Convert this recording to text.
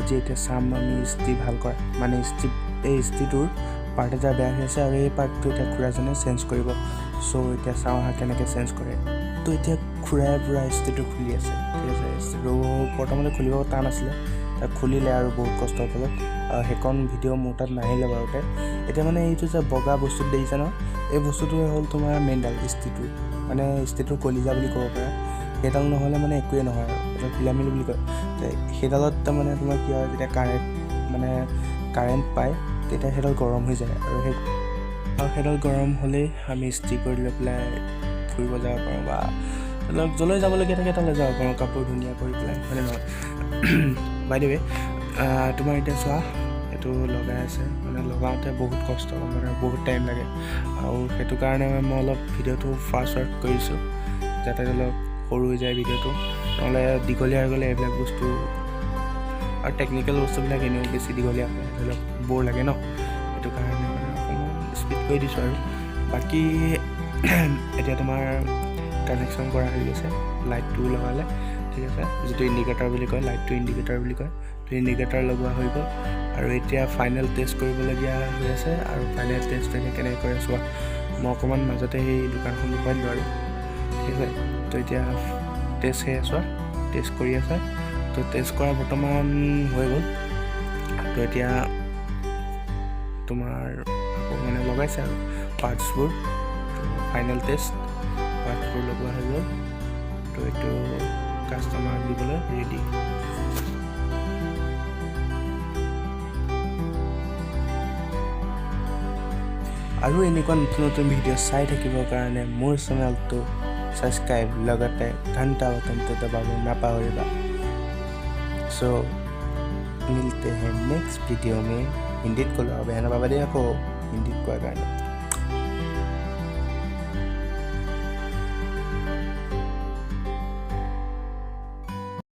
আজি এতিয়া চাম আমি ইস্ত্ৰি ভাল কৰা, মানে ইস্ত্ৰি এই ইস্ত্ৰিটোৰ পাৰ্ট এটা বেয়া হৈ আছে আৰু এই পাৰ্টটো এতিয়া খুৰাজনে চেঞ্জ কৰিব। চ' এতিয়া চাওঁ আহা কেনেকৈ চেঞ্জ কৰে। তো এতিয়া খুৰাই পূৰা ইস্ত্ৰিটো খুলি আছে, ঠিক আছে। ইস্ত্ৰিটো প্ৰথমতে খুলিব টান আছিলে, তাক খুলিলে আৰু বহুত কষ্টৰ ফলত। সেইখন ভিডিঅ' মোৰ তাত নাহিলে বাৰুতে। এতিয়া মানে এইটো যে বগা বস্তুটো দেখিছা ন, এই বস্তুটোৱে হ'ল তোমাৰ মেইনডাল ইস্ত্ৰিটোৰ, মানে ইস্ত্ৰিটোৰ কলিজা বুলি ক'ব পাৰা। সেইডাল নহ'লে মানে একোৱেই নহয় আৰু, এইটো ফিলামিল বুলি কয়। সেইডালত তাৰমানে তোমাৰ কি হয়, যেতিয়া কাৰেণ্ট পায় তেতিয়া সেইডাল গৰম হৈ যায় আৰু সেইডাল গৰম হ'লেই আমি ইস্ত্ৰি কৰি লৈ পেলাই ফুৰিব যাব পাৰোঁ বা ধৰি লওক য'লৈ যাবলগীয়া থাকে তালৈ যাব পাৰোঁ, কাপোৰ ধুনীয়া কৰি পেলাই, হয়নে নহয়? বাই the ৱে তোমাৰ এতিয়া চোৱা এইটো লগাই আছে, মানে লগাওঁতে বহুত কষ্ট, মানে বহুত টাইম লাগে আৰু সেইটো কাৰণে মই অলপ ভিডিঅ'টো ফাষ্ট ৱাৰ্ড কৰিছোঁ, যাতে অলপ সৰু হৈ যায় ভিডিঅ'টো, নহ'লে দীঘলীয়া হৈ গ'লে এইবিলাক বস্তু আৰু টেকনিকেল বস্তুবিলাক এনেও বেছি দীঘলীয়া হয়, ধৰি লওক ব'ৰ লাগে ন, সেইটো কাৰণে মানে অকণমান স্পীড কৰি দিছোঁ আৰু। বাকী এতিয়া তোমাৰ কানেকশ্যন কৰা হৈ গৈছে, লাইটটোও লগালে, ঠিক আছে। যিটো ইণ্ডিকেটৰ বুলি কয়, লাইটটো ইণ্ডিকেটৰ বুলি কয়, তো ইণ্ডিকেটৰ লগোৱা হৈ গ'ল। আৰু এতিয়া ফাইনেল টেষ্ট কৰিবলগীয়া হৈ আছে আৰু ফাইনেল টেষ্টটো এতিয়া কেনেকৈ কৰে চোৱা। মই অকণমান মাজতে সেই দোকানখন দেখুৱাই দিলোঁ আৰু, ঠিক আছে। তো এতিয়া টেষ্ট সেয়া চোৱা, টেষ্ট কৰি আছে। তো টেষ্ট কৰা বৰ্তমান হৈ গ'ল। তো এতিয়া তোমাৰ আকৌ মানে লগাইছে আৰু পাৰ্টছবোৰ, তো ফাইনেল টেষ্ট পাৰ্টছবোৰ লগোৱা হৈ গ'ল। তো এইটো কাষ্টমাৰক দিবলৈ ৰেডি। আৰু এনেকুৱা নতুন নতুন ভিডিঅ' চাই থাকিবৰ কাৰণে মোৰ চেনেলটো ছাবস্ক্ৰাইব, লগতে ঘণ্টা বাটনটো দবাব নাপাহৰিবা। চ' মিলতে হে নেক্সট ভিডিঅ' মে। হিন্দীত ক'লোঁ আৰু, বেয়া নাপাবা দেই আকৌ হিন্দীত কোৱাৰ কাৰণে।